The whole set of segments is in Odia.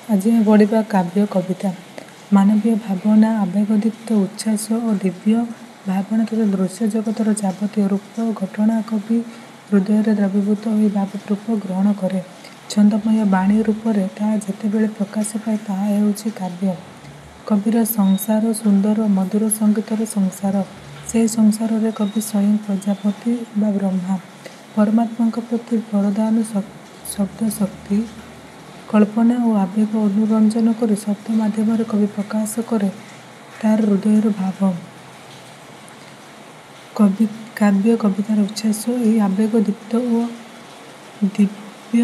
ଆଜି ଆମେ ପଢ଼ିବା କାବ୍ୟ କବିତା। ମାନବୀୟ ଭାବନା, ଆବେଗଦୀପ୍ତ ଉଚ୍ଛ୍ୱାସ ଓ ଦିବ୍ୟ ଭାବନା ତଥା ଦୃଶ୍ୟ ଜଗତର ଯାବତୀୟ ରୂପ ଘଟଣା କବି ହୃଦୟରେ ଦ୍ରବୀଭୂତ ହୋଇ ଭାବ ରୂପ ଗ୍ରହଣ କରେ। ଛନ୍ଦମୟ ବାଣୀ ରୂପରେ ତାହା ଯେତେବେଳେ ପ୍ରକାଶ ପାଏ, ତାହା ହେଉଛି କାବ୍ୟ। କବିର ସଂସାର ସୁନ୍ଦର ଓ ମଧୁର ସଙ୍ଗୀତର ସଂସାର। ସେହି ସଂସାରରେ କବି ସ୍ୱୟଂ ପ୍ରଜାପତି ବା ବ୍ରହ୍ମା। ପରମାତ୍ମାଙ୍କ ପ୍ରତି ବରଦାନ ଶବ୍ଦଶକ୍ତି, କଳ୍ପନା ଓ ଆବେଗ ଅନୁରଞ୍ଜନ କରି ଶବ୍ଦ ମାଧ୍ୟମରେ କବି ପ୍ରକାଶ କରେ ତାର ହୃଦୟର ଭାବ। କବି କାବ୍ୟ କବିତାର ଉଚ୍ଛ୍ୱାସ ଏହି ଆବେଗ ଦୀପ୍ତ ଓ ଦିବ୍ୟ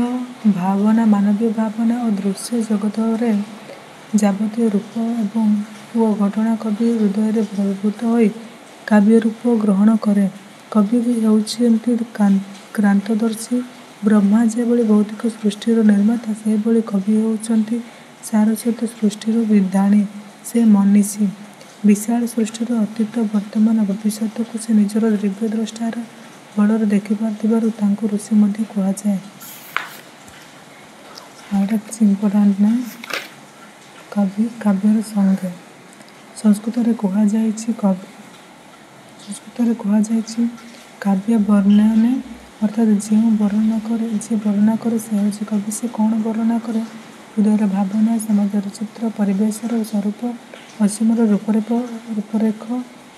ଭାବନା, ମାନବୀୟ ଭାବନା ଓ ଦୃଶ୍ୟ ଜଗତରେ ଯାବତୀୟ ରୂପ ଏବଂ ଓ ଘଟଣା କବି ହୃଦୟରେ ଦ୍ରବୀଭୂତ ହୋଇ କାବ୍ୟ ରୂପ ଗ୍ରହଣ କରେ। କବି ହେଉଛନ୍ତି କ୍ରାନ୍ତଦର୍ଶୀ। ବ୍ରହ୍ମା ଯେଭଳି ଭୌତିକ ସୃଷ୍ଟିର ନିର୍ମାତା, ସେହିଭଳି କବି ହେଉଛନ୍ତି ସାରସ୍ୱତ ସୃଷ୍ଟିର ବିଧାନୀ। ସେ ମନୀଷୀ। ବିଶାଳ ସୃଷ୍ଟିର ଅତୀତ, ବର୍ତ୍ତମାନ, ଭବିଷ୍ୟତକୁ ସେ ନିଜର ଦିବ୍ୟଦ୍ରଷ୍ଟାର ବଳରେ ଦେଖିପାରୁଥିବାରୁ ତାଙ୍କୁ ଋଷି ମଧ୍ୟ କୁହାଯାଏ। ଆଉ ଏଇଟା କିଛି ଇମ୍ପୋର୍ଟାଣ୍ଟ ନାହିଁ। କବି କାବ୍ୟର ସଂଜ୍ଞା। ସଂସ୍କୃତରେ କୁହାଯାଇଛି, ସଂସ୍କୃତରେ କୁହାଯାଇଛି କାବ୍ୟ ବର୍ଣ୍ଣନେ, ଅର୍ଥାତ୍ ଯେଉଁ ବର୍ଣ୍ଣନା କରେ, ଯିଏ ବର୍ଣ୍ଣନା କରେ ସେ ହେଉଛି କବି। ସେ କ'ଣ ବର୍ଣ୍ଣନା କରେ? ହୃଦୟର ଭାବନା, ସମାଜର ଚିତ୍ର, ପରିବେଶର ସ୍ୱରୂପ, ଅସୀମର ରୂପରେଖ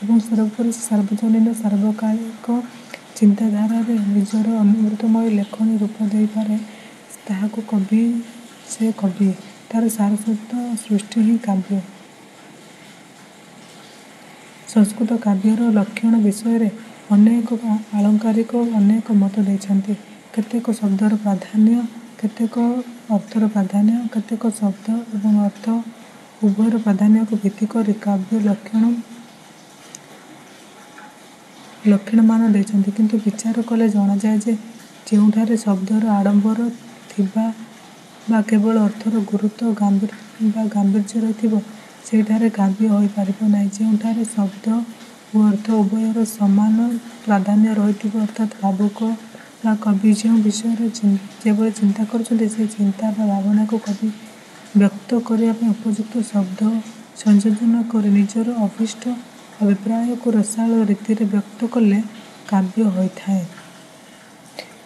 ଏବଂ ସର୍ବୋପରି ସାର୍ବଜନୀନ ସାର୍ବକାଳିକ ଚିନ୍ତାଧାରାରେ ନିଜର ଅମୃତମୟ ଲେଖନୀ ରୂପ ଦେଇପାରେ ତାହାକୁ କବି, ସେ କବି। ତାର ସାରସ୍ୱତ ସୃଷ୍ଟି ହିଁ କାବ୍ୟ। ସଂସ୍କୃତ କାବ୍ୟର ଲକ୍ଷଣ ବିଷୟରେ ଅନେକ ଆଳଙ୍କାରିକ ଅନେକ ମତ ଦେଇଛନ୍ତି। କେତେକ ଶବ୍ଦର ପ୍ରାଧାନ୍ୟ, କେତେକ ଅର୍ଥର ପ୍ରାଧାନ୍ୟ, କେତେକ ଶବ୍ଦ ଏବଂ ଅର୍ଥ ଉଭୟର ପ୍ରାଧାନ୍ୟକୁ ଭିତ୍ତି କରି କାବ୍ୟ ଲକ୍ଷଣମାନ ଦେଇଛନ୍ତି। କିନ୍ତୁ ବିଚାର କଲେ ଜଣାଯାଏ ଯେ ଯେଉଁଠାରେ ଶବ୍ଦର ଆଡ଼ମ୍ବର ଥିବା ବା କେବଳ ଅର୍ଥର ଗୁରୁତ୍ୱ ବା ଗାମ୍ଭୀର୍ଯ୍ୟ ରହିଥିବ, ସେହିଠାରେ କାବ୍ୟ ହୋଇପାରିବ ନାହିଁ। ଯେଉଁଠାରେ ଶବ୍ଦ ଓ ଅର୍ଥ ଉଭୟର ସମାନ ପ୍ରାଧାନ୍ୟ ରହିଥିବ, ଅର୍ଥାତ୍ ଭାବୁକ ବା କବି ଯେଉଁ ବିଷୟରେ ଯେଭଳି ଚିନ୍ତା କରୁଛନ୍ତି, ସେହି ଚିନ୍ତା ବା ଭାବନାକୁ କବି ବ୍ୟକ୍ତ କରିବା ପାଇଁ ଉପଯୁକ୍ତ ଶବ୍ଦ ସଂଯୋଜନ କରି ନିଜର ଅଭୀଷ୍ଟ ଅଭିପ୍ରାୟକୁ ରସାଳ ରୀତିରେ ବ୍ୟକ୍ତ କଲେ କାବ୍ୟ ହୋଇଥାଏ।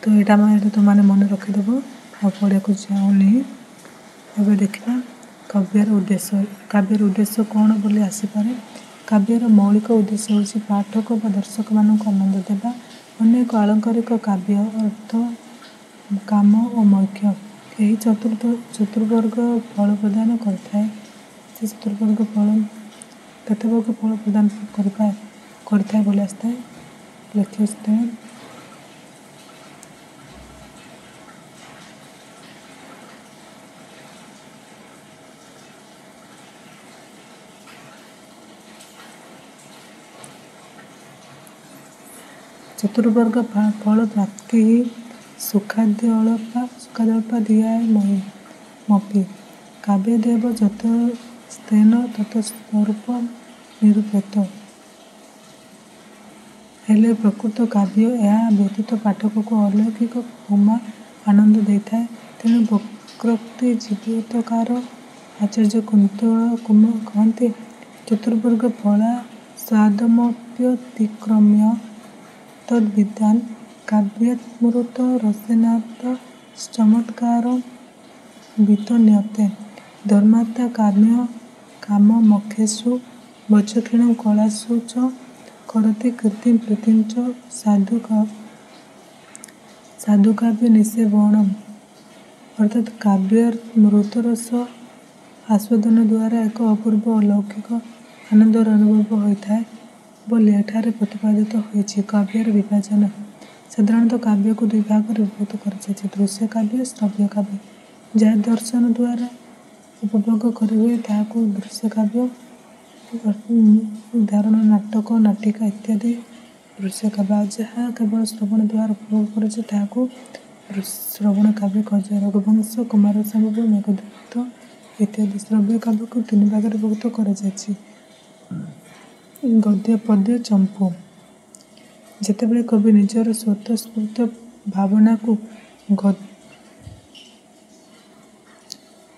ତ ଏଇଟା ତୁମମାନେ ମନେ ରଖିଦେବ, ଆଉ ପଢ଼ିବାକୁ ଯାଉନି। ଏବେ ଦେଖିବା କାବ୍ୟର ଉଦ୍ଦେଶ୍ୟ। କାବ୍ୟର ଉଦ୍ଦେଶ୍ୟ କ'ଣ ବୋଲି ଆସିପାରେ। କାବ୍ୟର ମୌଳିକ ଉଦ୍ଦେଶ୍ୟ ହେଉଛି ପାଠକ ବା ଦର୍ଶକମାନଙ୍କୁ ଆନନ୍ଦ ଦେବା। ଅନେକ ଆଳଙ୍କାରିକ କାବ୍ୟ, ଅର୍ଥ, କାମ ଓ ମୋକ୍ଷ ଏହି ଚତୁର୍ବର୍ଗ ଫଳ ପ୍ରଦାନ କରିଥାଏ। ସେ ଚତୁର୍ବର୍ଗ ଫଳ କେତେ ବର୍ଗ ଫଳ ପ୍ରଦାନ କରିଥାଏ ବୋଲି ଆସିଥାଏ, ଲେଖିବ ସେତେବେଳେ। ଚତୁର୍ବର୍ଗ ଫଳ ପ୍ରାପ୍ତି ସୁଖାଦ୍ୟଳ୍ପା ଧିୟାମପି କାବ୍ୟାଦେବ ଯତସ୍ତେନ ତତ୍ସ୍ୱରୂପ ନିରୂପ୍ୟେତ। ହେଲେ ପ୍ରକୃତ କାବ୍ୟ ଏହା ବ୍ୟତୀତ ପାଠକକୁ ଅଲୌକିକ ଭୂମା ଆନନ୍ଦ ଦେଇଥାଏ। ତେଣୁ ବକ୍ରୋକ୍ତି ଜୀବିତକାର ଆଚାର୍ଯ୍ୟ କୁନ୍ତଳ କହନ୍ତି, ଚତୁର୍ବର୍ଗ ଫଳାସ୍ୱାଦମପ୍ୟତିକ୍ରମ୍ୟ ତଦ୍ବିଦ୍ବାନ୍ କାବ୍ୟାମୃତ ରସେନାତଶ୍ଚମତ୍କାର ବିତନ୍ୟତେ। ଧର୍ମାତ୍ମା କାମ୍ୟ କାମ ମୋକ୍ଷେଷୁ ବଚକ୍ଷୀଣଂ କଳାସୁ ଚ କରୋତି କୀର୍ତ୍ତିଂ ପ୍ରୀତିଂ ଚ ସାଧୁ କାବ୍ୟ ନିଷେବଣମ୍। ଅର୍ଥାତ୍ କାବ୍ୟାମୃତରସ ଆସ୍ୱାଦନ ଦ୍ୱାରା ଏକ ଅପୂର୍ବ ଅଲୌକିକ ଆନନ୍ଦର ଅନୁଭବ ହୋଇଥାଏ ବୋଲି ଏଠାରେ ପ୍ରତିପାଦିତ ହୋଇଛି। କାବ୍ୟର ବିଭାଜନ। ସାଧାରଣତଃ କାବ୍ୟକୁ ଦୁଇ ଭାଗରେ ବିଭକ୍ତ କରାଯାଇଛି, ଦୃଶ୍ୟ କାବ୍ୟ, ଶ୍ରବ୍ୟ କାବ୍ୟ। ଯାହା ଦର୍ଶନ ଦ୍ୱାରା ଉପଭୋଗ କରିହୁଏ ତାହାକୁ ଦୃଶ୍ୟ କାବ୍ୟ, ଉଦାହରଣ ନାଟକ, ନାଟିକା ଇତ୍ୟାଦି ଦୃଶ୍ୟ କାବ୍ୟ। ଆଉ ଯାହା କେବଳ ଶ୍ରବଣ ଦ୍ୱାରା ଉପଭୋଗ କରାଯାଏ ତାହାକୁ ଶ୍ରବଣ କାବ୍ୟ କୁହାଯାଏ। ରଘୁବଂଶ, କୁମାର ସମ୍ଭବ, ମେଘଦୂତ ଇତ୍ୟାଦି। ଶ୍ରବ୍ୟ କାବ୍ୟକୁ ତିନି ଭାଗରେ ବିଭକ୍ତ କରାଯାଇଛି, ଗଦ୍ୟ, ପଦ୍ୟ, ଚମ୍ପୁ। ଯେତେବେଳେ କବି ନିଜର ସ୍ୱତଃସ୍ଫୂର୍ତ୍ତ ଭାବନାକୁ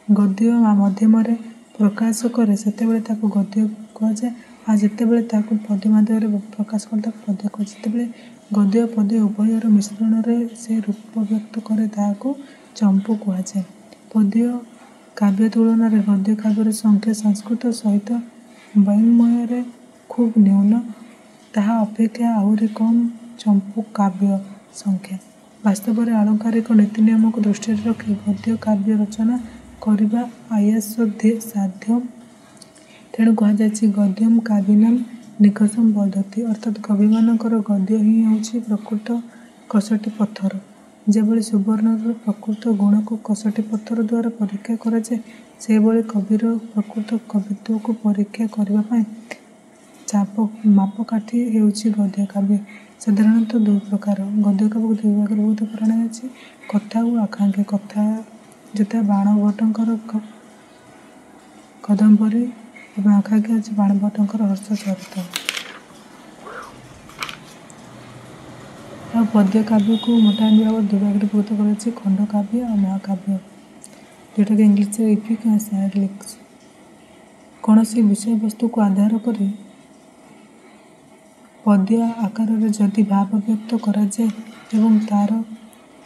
ଗଦ୍ୟ ମାଧ୍ୟମରେ ପ୍ରକାଶ କରେ, ସେତେବେଳେ ତାକୁ ଗଦ୍ୟ କୁହାଯାଏ। ଆଉ ଯେତେବେଳେ ତାକୁ ପଦ୍ୟ ମାଧ୍ୟମରେ ପ୍ରକାଶ କରେ, ତାକୁ ପଦ୍ୟ କୁହାଯାଏ। ଯେତେବେଳେ ଗଦ୍ୟ ପଦ୍ୟ ଉଭୟର ମିଶ୍ରଣରେ ସେ ରୂପ ବ୍ୟକ୍ତ କରେ, ତାହାକୁ ଚମ୍ପୂ କୁହାଯାଏ। ପଦ୍ୟ କାବ୍ୟ ତୁଳନାରେ ଗଦ୍ୟ କାବ୍ୟର ସଂଖ୍ୟା ସଂସ୍କୃତ ସାହିତ୍ୟ ବାଙ୍ମୟରେ ଖୁବ୍ ନ୍ୟୁନ। ତାହା ଅପେକ୍ଷା ଆହୁରି କମ୍ ଚମ୍ପୂ କାବ୍ୟ ସଂଖ୍ୟା। ବାସ୍ତବରେ ଆଳଙ୍କାରିକ ନୀତିନିୟମକୁ ଦୃଷ୍ଟିରେ ରଖି ଗଦ୍ୟ କାବ୍ୟ ରଚନା କରିବା ଆୟାସସାଧ୍ୟ। ତେଣୁ କୁହାଯାଇଛି ଗଦ୍ୟଂ କବୀନାଂ ନିକଷଂ ବଦତି। ଅର୍ଥାତ୍ କବିମାନଙ୍କର ଗଦ୍ୟ ହିଁ ହେଉଛି ପ୍ରକୃତ କଷଟି ପଥର। ଯେଭଳି ସୁବର୍ଣ୍ଣର ପ୍ରକୃତ ଗୁଣକୁ କଷଟି ପଥର ଦ୍ୱାରା ପରୀକ୍ଷା କରାଯାଏ, ସେହିଭଳି କବିର ପ୍ରକୃତ କବିତ୍ୱକୁ ପରୀକ୍ଷା କରିବା ପାଇଁ ମାପକାଠି ହେଉଛି ଗଦ୍ୟକାବ୍ୟ। ସାଧାରଣତଃ ଦୁଇ ପ୍ରକାର। ଗଦ୍ୟକାବ୍ୟକୁ ଦୁଇ ଭାଗରେ ବିଭକ୍ତ କରାଯାଇଛି କଥା ଓ ଆଖ୍ୟାନ। କଥା ଯଥା ବାଣଭଟ୍ଟଙ୍କର କାଦମ୍ବରୀ ଏବଂ ଆଖ୍ୟାନ ହେଉଛି ବାଣଭଟ୍ଟଙ୍କର ହର୍ଷଚରିତ। ଆଉ ପଦ୍ୟ କାବ୍ୟକୁ ମୋଟାମୋଟି ଭାବରେ ଦୁଇ ଭାଗରେ ବିଭକ୍ତ କରାଯାଇଛି, ଖଣ୍ଡକାବ୍ୟ ଆଉ ମହାକାବ୍ୟ, ଯେଉଁଟାକି ଇଂଲିଶରେ ଇପିକ୍ ଆଉ ସାଇକ୍ଲିକ୍ସ। କୌଣସି ବିଷୟବସ୍ତୁକୁ ଆଧାର କରି ପଦ୍ୟ ଆକାରରେ ଯଦି ଭାବ ବ୍ୟକ୍ତ କରାଯାଏ ଏବଂ ତା'ର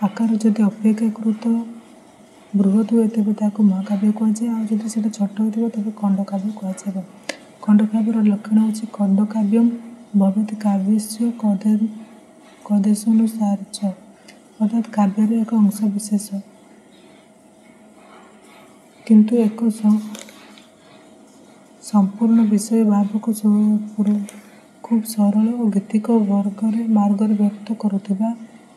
ଆକାର ଯଦି ଅପେକ୍ଷାକୃତ ବୃହତ୍ ହୁଏ, ତେବେ ତାହାକୁ ମହାକାବ୍ୟ କୁହାଯାଏ। ଆଉ ଯଦି ସେଇଟା ଛୋଟ ହୋଇଥିବ, ତେବେ ଖଣ୍ଡକାବ୍ୟ କୁହାଯିବ। ଖଣ୍ଡକାବ୍ୟର ଲକ୍ଷଣ ହେଉଛି ଖଣ୍ଡକାବ୍ୟଂ ଭବେତ୍ କାବ୍ୟସ୍ୟ କଦେଶାନୁସାରେଚ। ଅର୍ଥାତ୍ କାବ୍ୟର ଏକ ଅଂଶବିଶେଷ, କିନ୍ତୁ ଏକ ସମ୍ପୂର୍ଣ୍ଣ ବିଷୟ ଭାବକୁ ଖୁବ୍ ସରଳ ଓ ଗୀତିକ ମାର୍ଗରେ ବ୍ୟକ୍ତ କରୁଥିବା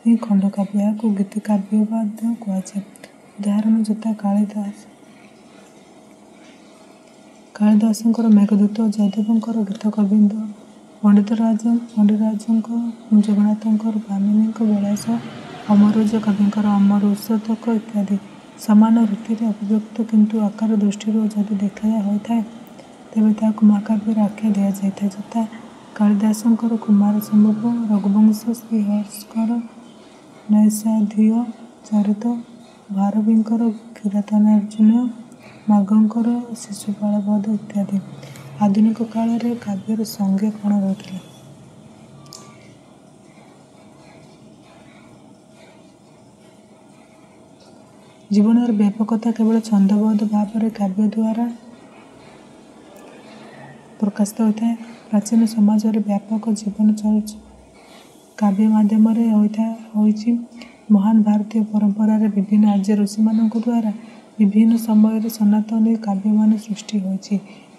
ହିଁ ଖଣ୍ଡକାବ୍ୟ। ଏହାକୁ ଗୀତିକାବ୍ୟ ମଧ୍ୟ କୁହାଯାଏ। ଉଦାହରଣ ଯଥା କାଳିଦାସଙ୍କର ମେଘଦୂତ, ଜୟଦେବଙ୍କର ଗୀତଗୋବିନ୍ଦ, ପଣ୍ଡିତରାଜ ଜଗନ୍ନାଥଙ୍କର ଭାମିନୀ ବିଳାସ, ଅମରରାଜ କବିଙ୍କର ଅମରୌଷଧକ ଇତ୍ୟାଦି। ସମାନ ରୀତିରେ ଅଭିବ୍ୟକ୍ତି କିନ୍ତୁ ଆକାର ଦୃଷ୍ଟିରୁ ଯଦି ଦେଖା ହୋଇଥାଏ, ତେବେ ତାହାକୁ ମହାକାବ୍ୟର ଆଖ୍ୟା ଦିଆଯାଇଥାଏ। ଯଥା କାଳିଦାସଙ୍କର କୁମାରସମ୍ଭବ, ରଘୁବଂଶ, ଶ୍ରୀହର୍ଷଙ୍କର ନୈଷଧୀୟ ଚରିତ, ଭାରବୀଙ୍କର କିରାତାର୍ଜୁନୀୟ, ମାଘଙ୍କର ଶିଶୁପାଳବଧ ଇତ୍ୟାଦି। ଆଧୁନିକ କାଳରେ କାବ୍ୟର ସଂଜ୍ଞା କ'ଣ ରହିଥିଲା? ଜୀବନର ବ୍ୟାପକତା କେବଳ ଛନ୍ଦୋବଦ୍ଧ ଭାବରେ କାବ୍ୟଦ୍ୱାରା ପ୍ରକାଶିତ ହୋଇଥାଏ। ପ୍ରାଚୀନ ସମାଜରେ ବ୍ୟାପକ ଜୀବନଚର୍ଚ୍ଚା କାବ୍ୟ ମାଧ୍ୟମରେ ହୋଇଛି। ମହାନ ଭାରତୀୟ ପରମ୍ପରାରେ ବିଭିନ୍ନ ଆର୍ଯ୍ୟ ଋଷିମାନଙ୍କ ଦ୍ୱାରା ବିଭିନ୍ନ ସମୟରେ ସନାତନୀ କାବ୍ୟମାନ ସୃଷ୍ଟି ହୋଇଛି।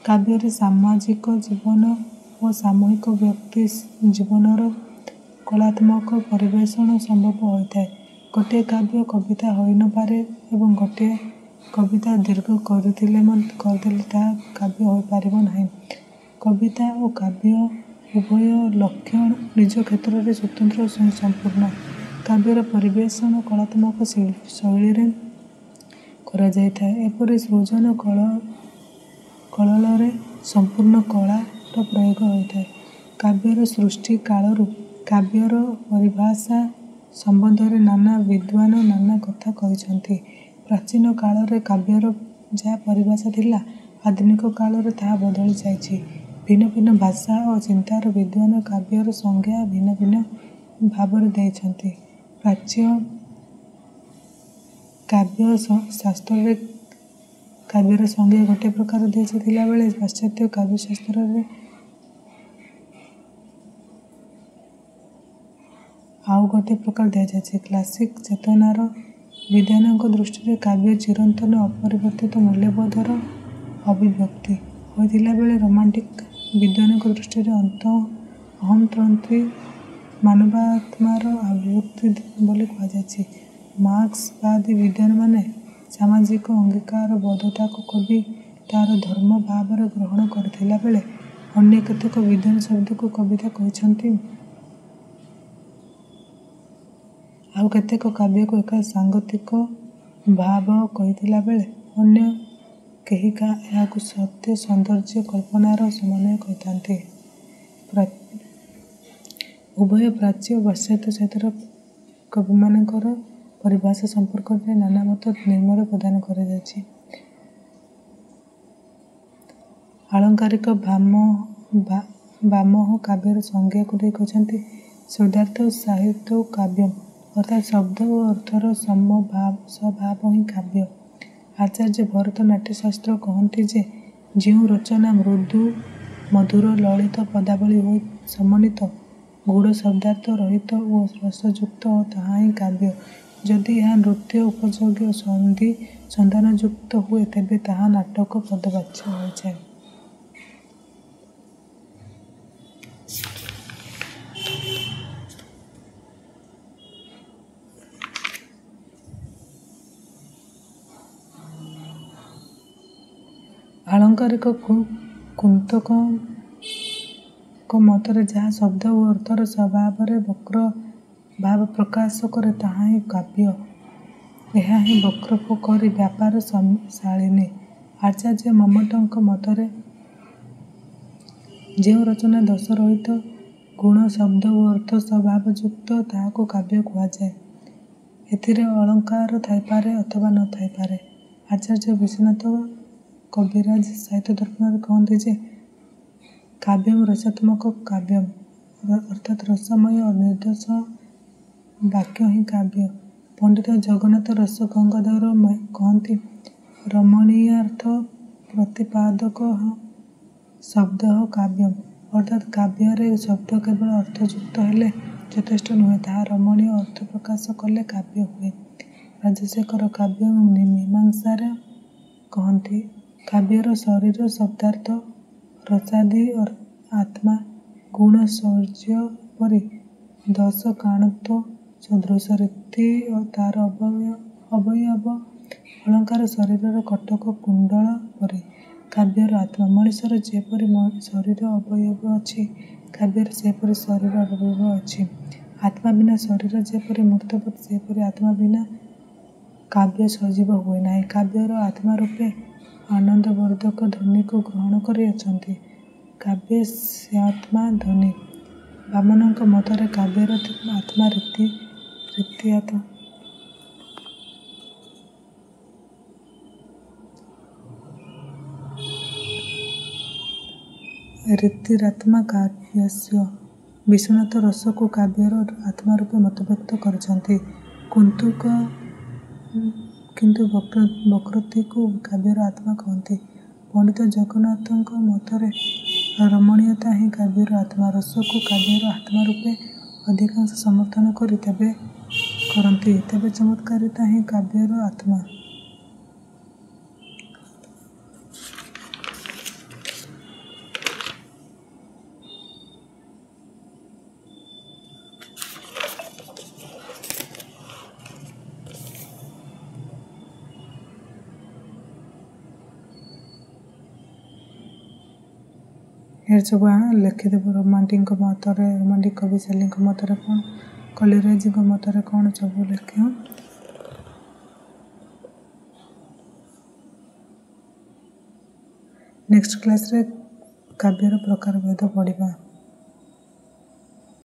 କାବ୍ୟରେ ସାମାଜିକ ଜୀବନ ଓ ସାମୂହିକ ବ୍ୟକ୍ତି ଜୀବନର କଳାତ୍ମକ ପରିବେଷଣ ସମ୍ଭବ ହୋଇଥାଏ। ଗୋଟିଏ କାବ୍ୟ କବିତା ହୋଇନପାରେ ଏବଂ ଗୋଟିଏ କବିତା ଦୀର୍ଘ କରିଦେଲେ ତାହା କାବ୍ୟ ହୋଇପାରିବ ନାହିଁ। କବିତା ଓ କାବ୍ୟ ଉଭୟ ନିଜ କ୍ଷେତ୍ରରେ ସ୍ୱତନ୍ତ୍ର ଓ ସ୍ୱୟଂସମ୍ପୂର୍ଣ୍ଣ। କାବ୍ୟର ପରିବେଷଣ କଳାତ୍ମକ ଶୈଳୀରେ କରାଯାଇଥାଏ। ଏପରି ସୃଜନ କୌଶଳରେ ସମ୍ପୂର୍ଣ୍ଣ କଳାର ପ୍ରୟୋଗ ହୋଇଥାଏ। କାବ୍ୟର ସୃଷ୍ଟି କାଳରୁ କାବ୍ୟର ପରିଭାଷା ସମ୍ବନ୍ଧରେ ନାନା ବିଦ୍ୱାନ ନାନା କଥା କହିଛନ୍ତି। ପ୍ରାଚୀନ କାଳରେ କାବ୍ୟର ଯାହା ପରିଭାଷା ଥିଲା, ଆଧୁନିକ କାଳରେ ତାହା ବଦଳି ଯାଇଛି। ଭିନ୍ନ ଭିନ୍ନ ଭାଷା ଓ ଚିନ୍ତାର ବିଦ୍ୱାନ କାବ୍ୟର ସଂଜ୍ଞା ଭିନ୍ନ ଭିନ୍ନ ଭାବରେ ଦେଇଛନ୍ତି। ପ୍ରାଚ୍ୟ କାବ୍ୟଶାସ୍ତ୍ରରେ କାବ୍ୟର ସଂଜ୍ଞା ଗୋଟିଏ ପ୍ରକାର ଦିଆଯାଇଥିଲା ବେଳେ ପାଶ୍ଚାତ୍ୟ କାବ୍ୟଶାସ୍ତ୍ରରେ ଆଉ ଗୋଟିଏ ପ୍ରକାର ଦିଆଯାଇଛି। କ୍ଲାସିକ୍ ଚେତନାର ବିଦ୍ୱାନଙ୍କ ଦୃଷ୍ଟିରେ କାବ୍ୟ ଚିରନ୍ତନ ଅପରିବର୍ତ୍ତିତ ମୂଲ୍ୟବୋଧର ଅଭିବ୍ୟକ୍ତି ହୋଇଥିଲାବେଳେ ରୋମାଣ୍ଟିକ୍ ବିଦ୍ୱାନଙ୍କ ଦୃଷ୍ଟିରେ ଅହଂତନ୍ତ୍ରୀ ମାନବାତ୍ମାର ଅଭିବ୍ୟକ୍ତି ବୋଲି କୁହାଯାଇଛି। ମାର୍କସବାଦୀ ବିଦ୍ୱାନମାନେ ସାମାଜିକ ଅଙ୍ଗୀକାରବଦ୍ଧତାକୁ କବିତାର ଧର୍ମ ଭାବରେ ଗ୍ରହଣ କରିଥିଲାବେଳେ ଅନ୍ୟ କେତେକ ବିଦ୍ୱାନ ଶବ୍ଦକୁ କବିତା କହିଛନ୍ତି। ଆଉ କେତେକ କାବ୍ୟକୁ ଏକ ସାଙ୍ଗୀତିକ ଭାବ କହିଥିଲାବେଳେ ଅନ୍ୟ କେହି ଏହାକୁ ସତ୍ୟ, ସୌନ୍ଦର୍ଯ୍ୟ, କଳ୍ପନାର ସମନ୍ୱୟ କହିଥାନ୍ତି। ଉଭୟ ପ୍ରାଚ୍ୟ ଓ ପାଶ୍ଚାତ୍ୟ ସାହିତ୍ୟର କବିମାନଙ୍କର ପରିଭାଷା ସମ୍ପର୍କରେ ନାନା ମତ ନିର୍ଣ୍ଣୟ ପ୍ରଦାନ କରାଯାଇଛି। ଆଳଙ୍କାରିକ ବାମହ କାବ୍ୟର ସଂଜ୍ଞାକୁ ଦେଇ କହିଛନ୍ତି, ଶବ୍ଦାର୍ଥ ସାହିତ୍ୟଂ କାବ୍ୟମ୍। ଅର୍ଥାତ୍ ଶବ୍ଦ ଓ ଅର୍ଥର ସଭାବ ହିଁ କାବ୍ୟ। ଆଚାର୍ଯ୍ୟ ଭରତ ନାଟ୍ୟଶାସ୍ତ୍ର କହନ୍ତି ଯେ, ଯେଉଁ ରଚନା ମୃଦୁ, ମଧୁର, ଲଳିତ ପଦାବଳୀ ହୋଇ ସମନ୍ୱିତ, ଗୂଢ଼ ଶବ୍ଦାର୍ଥ ରହିତ ଓ ରସଯୁକ୍ତ ତାହା ହିଁ କାବ୍ୟ। ଯଦି ଏହା ନୃତ୍ୟ ଉପଯୋଗୀ ଓ ସନ୍ଧି ସନ୍ଧାନଯୁକ୍ତ ହୁଏ, ତେବେ ତାହା ନାଟକ ପଦବାଚ୍ୟ ହୋଇଯାଏ। ଆଳଙ୍କାରିକ କୁନ୍ତକଙ୍କ ମତରେ ଯାହା ଶବ୍ଦ ଓ ଅର୍ଥର ସଭାବରେ ବକ୍ର ଭାବ ପ୍ରକାଶ କରେ, ତାହା ହିଁ କାବ୍ୟ। ଏହା ହିଁ ବକ୍ରୋକ୍ତି କରି ବ୍ୟାପାର ଶାଳିନୀ। ଆଚାର୍ଯ୍ୟ ମମ୍ମଟଙ୍କ ମତରେ ଯେଉଁ ରଚନା ଦୋଷରହିତ, ଗୁଣ, ଶବ୍ଦ ଓ ଅର୍ଥ ସଭାବଯୁକ୍ତ ତାହାକୁ କାବ୍ୟ କୁହାଯାଏ। ଏଥିରେ ଅଳଙ୍କାର ଥାଇପାରେ ଅଥବା ନ ଥାଇପାରେ। ଆଚାର୍ଯ୍ୟ ବିଶ୍ୱନାଥ କବିରାଜ ସାହିତ୍ୟଦର୍ପଣରେ କହନ୍ତି ଯେ, କାବ୍ୟଂ ରସାତ୍ମକଂ କାବ୍ୟମ୍। ଅର୍ଥାତ୍ ରସମୟ ନିର୍ଦ୍ଦୋଷ ବାକ୍ୟ ହିଁ କାବ୍ୟ। ପଣ୍ଡିତ ଜଗନ୍ନାଥ ରସଗଙ୍ଗାଧର କହନ୍ତି, ରମଣୀୟାର୍ଥ ପ୍ରତିପାଦକଃ ଶବ୍ଦଃ କାବ୍ୟମ୍। ଅର୍ଥାତ୍ କାବ୍ୟରେ ଶବ୍ଦ କେବଳ ଅର୍ଥଯୁକ୍ତ ହେଲେ ଯଥେଷ୍ଟ ନୁହେଁ, ତାହା ରମଣୀୟ ଅର୍ଥ ପ୍ରକାଶ କଲେ କାବ୍ୟ ହୁଏ। ରାଜଶେଖର କାବ୍ୟ ମୀମାଂସାରେ କହନ୍ତି, କାବ୍ୟର ଶରୀର ଶବ୍ଦାର୍ଥ, ରସାଦି, ଆତ୍ମା, ଗୁଣ, ଶୌର୍ଯ୍ୟ ପରି ଦଶକାଣତ୍ୱ ସଦୃଶ। ରୀତି ତା'ର ଅବୟବ, ଅଳଙ୍କାର ଶରୀରର କଟକ କୁଣ୍ଡଳ ପରି। କାବ୍ୟର ଆତ୍ମା। ମଣିଷର ଯେପରି ଶରୀର ଅବୟବ ଅଛି, କାବ୍ୟର ସେହିପରି ଶରୀର ଅବୟବ ଅଛି। ଆତ୍ମା ବିନା ଶରୀର ଯେପରି ମୃତବତ୍, ସେହିପରି ଆତ୍ମା ବିନା କାବ୍ୟ ସଜୀବ ହୁଏ ନାହିଁ। କାବ୍ୟର ଆତ୍ମାରୂପେ ଆନନ୍ଦବର୍ଦ୍ଧକ ଧ୍ୱନିକୁ ଗ୍ରହଣ କରି ଅଛନ୍ତି। କାବ୍ୟସ୍ୟାତ୍ମା ଧ୍ୱନିଃ। ବାମନଙ୍କ ମତରେ କାବ୍ୟର ଆତ୍ମା ରୀତି। ରୀତିରାତ୍ମା କାବ୍ୟସ୍ୟ। ବିଶ୍ୱନାଥ ରସକୁ କାବ୍ୟର ଆତ୍ମାରୂପେ ମତବ୍ୟକ୍ତ କରିଛନ୍ତି। କୁନ୍ତକ କିନ୍ତୁ ବକ୍ରୋକ୍ତିକୁ କାବ୍ୟର ଆତ୍ମା କହନ୍ତି। ପଣ୍ଡିତ ଜଗନ୍ନାଥଙ୍କ ମତରେ ରମଣୀୟତା ହିଁ କାବ୍ୟର ଆତ୍ମା। ରସକୁ କାବ୍ୟର ଆତ୍ମାରୂପେ ଅଧିକାଂଶ ସମର୍ଥନ କରନ୍ତି। ତେବେ ଚମତ୍କାରିତା ହିଁ କାବ୍ୟର ଆତ୍ମା। ଏ ସବୁ ଲେଖିଦେବ। ରୋମାଣ୍ଟିକଙ୍କ ମତରେ, ରୋମାଣ୍ଟିକ କବି ଶୈଳୀଙ୍କ ମତରେ କ'ଣ, କଲିରାଜଙ୍କ ମତରେ କ'ଣ, ସବୁ ଲେଖିବ। ନେକ୍ସଟ କ୍ଲାସ୍ରେ କାବ୍ୟର ପ୍ରକାର ଭେଦ ପଢ଼ିବା।